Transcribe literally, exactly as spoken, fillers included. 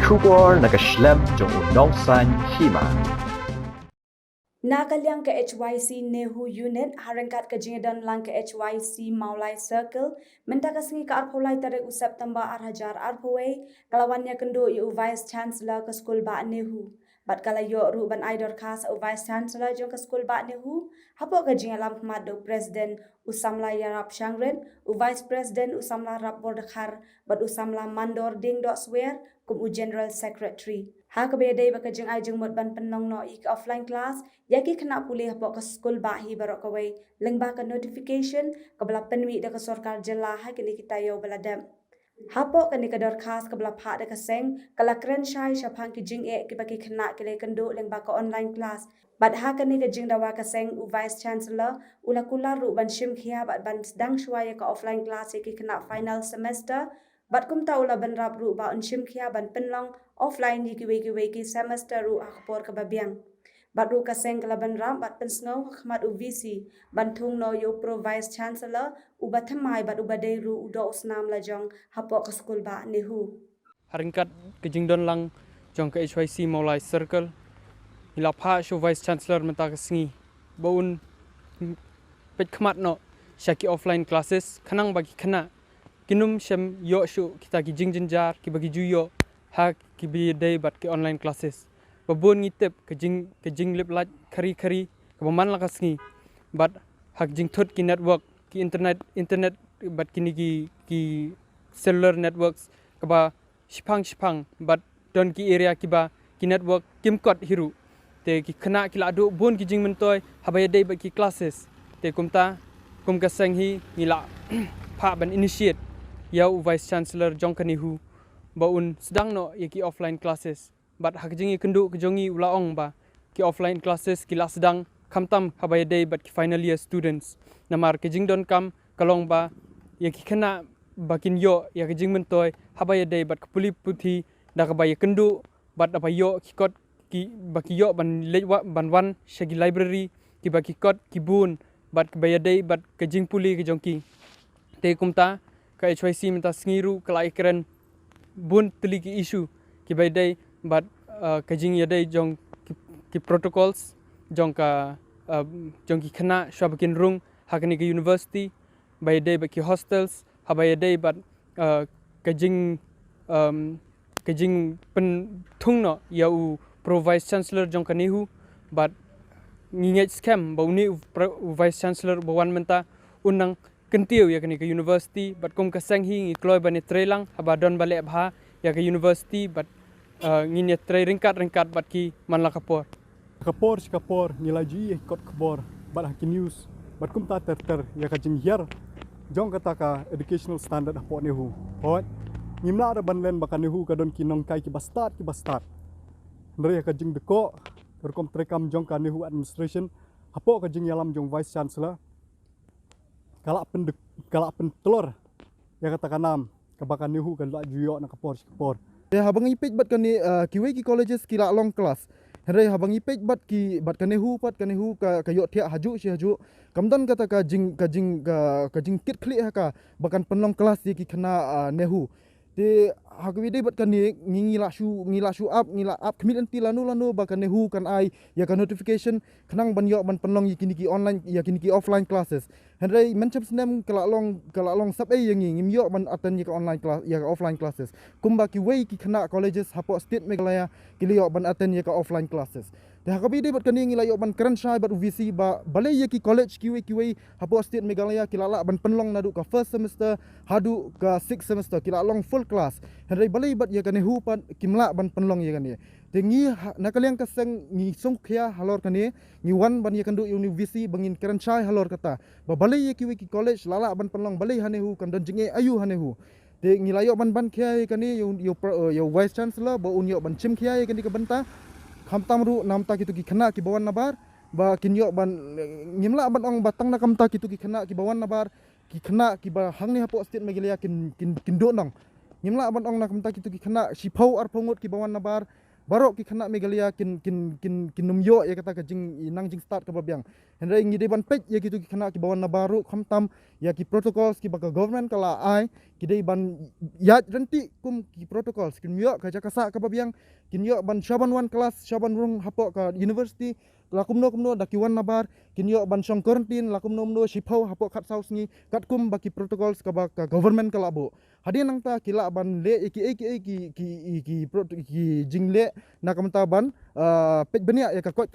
Khubor na ka shlem jong u nongsan hima. Na ka liang ka H Y C NEHU Unit, ha ryngkat ka jingdon lang ka H Y C Mawlai Circle, mynta ka sngi ka arphew lai tarik u September ar hajar arphew wei, ka la wan ïakynduh ïa u Vice Chancellor ka skul bah NEHU. Bad ka la ïoh ruh ban ai dorkhas u Vice Chancellor jong ka skul bah NEHU, hapoh ka jingïalam khmat da u President u samla Ïarap Shangrit, u Vice President u samla Rap Bordakhar, bad u samla Mandor Ding Doh Swer, kum u General Secretary. Ha kaba ïadei bad ka jingai jingmut ban pynlong noh ïa ki offline class ïa ki khynnah pule hapoh ka skul bah hi baroh kawei, lyngba ka notification kaba la pynmih da ka sorkar jylla ha kine ki taïew ba la dep. Hapoh kane ka dorkhas kaba la phah da ka seng, ka la kren shai shaphang ki jingeh kiba ki khynnah ki la ïakynduh lyngba ka online class. Bad ha kane ka jingdawa ka seng, u Vice Chancellor u la kular ruh ban shim khia bad ban sdang shuwa ïa ka offline class ïa ki khynnah final semester. Bad kumta u la bynrap ruh ba un shim khia ban pynlong offline ïa kiwei kiwei ki semester ruh ha ka por kaba biang. Bad ruh ka seng ka la bynrap bad pynsngew ha khmat u V C ban thung noh ïa u Pro Vice Chancellor uba thymmai bad uba dei ruh u doh u snam lajong hapoh ka skul bah NEHU. Ha ryngkat ka jingdon lang jong ka H Y C Mawlai Circle, ngi la phah sha u Vice Chancellor mynta ka sngi ba un peit khmat noh sha ki offline classes, khnang ba ki khynnah kin ym shym ïoh shuh kita ki jingjynjar kiba ki ju ïoh ha kiba ïadei bad ki online classes. Ba bun ngi tip ka jing, ka jinglip lait khari khari kaba man la ka sngi, bad ha ka jingthut ki network, ki internet, internet bad kine ki, ki cellular networks kaba shiphang shiphang, bad don ki area kiba ki network kim kot hi ruh. Te ki khynnah ki la duh bun ki jingmyntoi haba ïadei bad ki classes. Te kumta, kum ka seng hi, ngi la phah ban initiate ïa u Vice Chancellor jong ka NEHU ba un sdang noh ïa ki offline classes. Bad ha ka jingïakynduh ka jong ngi u la ong ba ki offline classes ki la sdang khamtam haba ïadei bad ki final year students. Namar ka jingdonkam ka long ba ïa ki khynnah ba kin ïoh ïa ka jingmyntoi haba ïadei bad ka pule puthi da kaba ïakynduh, bad da ba ïoh ki kot ki, ba ki ïoh ban leit wa, ban wan sha ki library kiba ki kot ki bun, bad kaba ïadei bad ka jingpule ka jong ki. Te kumta ka H Y C mynta sngi ruh ka la ïakren bun tylli ki issue kiba ïadei bad, uh, ka jingïadei jong ki, ki protocols jong ka, uh, jong ki khynnah shuwa ba kin rung ha kane ka university, ba ïadei bad ki hostels, haba ïadei bad, uh, ka jing, um, ka jingpynthung noh ïa u Pro Vice Chancellor jong ka NEHU. Bad ngi ngeit skhem ba une u Pro, u Vice Chancellor ba wan mynta un nang kyntiew ïa kane ka university, bad kum ka seng hi ngi kloi ban ïatreilang haba don ba leh bha ïa ka university, bad, uh, ngin ïatrei ryngkat ryngkat bad ki man la ka por. Ka por shi ka por ngi la ju ïohi ïa ki kot khubor bad ha ki news bad kumta ter ter ïa ka jinghiar jong kata ka educational standard hapoh NEHU. Hooid, ngim lah ruh ban len ba ka NEHU ka don ki nonghikai kiba stad kiba stad. Hynrei ha ka jingdkoh ka rukom treikam jong ka NEHU administration hapoh ka jingïalam jong Vice Chancellor, ka la pyn, ka la pyntlor ïa kata ka nam kaba ka NEHU ka la ju ïoh na ka por shi ka por. Te haba ngi peit bad kane, ah, kiwei ki colleges ki la long class. Hynrei haba ngi peit bad ki, bad ka NEHU pat, ka NEHU ka, ka ïohthiah hajuh shi hajuh. Kam don kata ka jing, ka jing, ka, ka jingkitkhlieh ha ka ba kan pynlong class ïa ki khynnah, ah, NEHU. Te ha kaba ïadei bad kane ngi, ngi la shu, ngi la shu ap, ngi la ap khmih lynti lano lano ba ka NEHU kan ai ïa ka notification khnang ban ïoh ban pynlong ïa kine ki online, ïa kine ki offline classes. Hynrei mynshem snem ka la long, ka la long sap ei ïa ngi, ngim ïoh ban attend ïa ka online class, ïa ka offline classes. Kumba kiwei ki khynnah colleges hapoh state Meghalaya ki la ïoh ban attend ïa ka offline classes. Te ha kaba ïadei bad kane ngi la ïoh ban kren shai bad u V C ba balei ïa ki college kiwei kiwei hapoh state Meghalaya ki la lah ban pynlong naduh ka first semester haduh ka sixth semester ki la long full class. Hynrei balei bad ïa ka NEHU pat kim lah ban pynlong ïa kane. Te ngi ha, na ka liang ka seng ngi sngewkhia halor kane, ngi wan ban ïakynduh ïa une u V C ba ngin kren shai halor kata. Ba balei ïa kiwei ki college la lah ban pynlong, balei ha NEHU, kan don jingeh aïu ha NEHU. Te ngi la ïoh ban ban khia ïa kane ïa u, ïa u pro, ïa u Vice Chancellor ba un ïoh ban shim khia ïa kane ka bynta. Khamtam ruh na ka bynta kito ki khynnah kiba wan nabar ba kin ïoh ban, ngim lah ban ong ba tang na ka bynta kito ki khynnah kiba wan nabar, ki khynnah kiba hangne hapoh state Meghalaya kin, kin, kin duhnong. Ngim lah ban ong na ka bynta kito ki khynnah shiphew arphew ngut kiba wan nabar, baroh ki khynnah Meghalaya kin, kin, kin, kin ym ïoh ïa kata ka jing, nang jingstad kaba biang. Hynrei ngi dei ban peit ïa kito ki khynnah kiba wan nabar ruh, khamtam ïa ki protocols kiba ka government ka la ai, ki dei ban ïaid ryntih kum ki protocols, kin ïoh ka jaka sah kaba biang, kin ïoh ban sha ban wan klas, sha ban rung hapoh ka university, la kumno kumno da ki wan nabar, kin ïoh ban shong quarantine la kumno kumno shiphew hapoh khatsaw sngi, katkum ba ki protocols kaba ka government ka la buh. Hadien nangta ki lah ban leh ïa ki ei ki ei ki ki ki, pro- ki jingleh na ka bynta ban uh, peit bniah ïa ka koit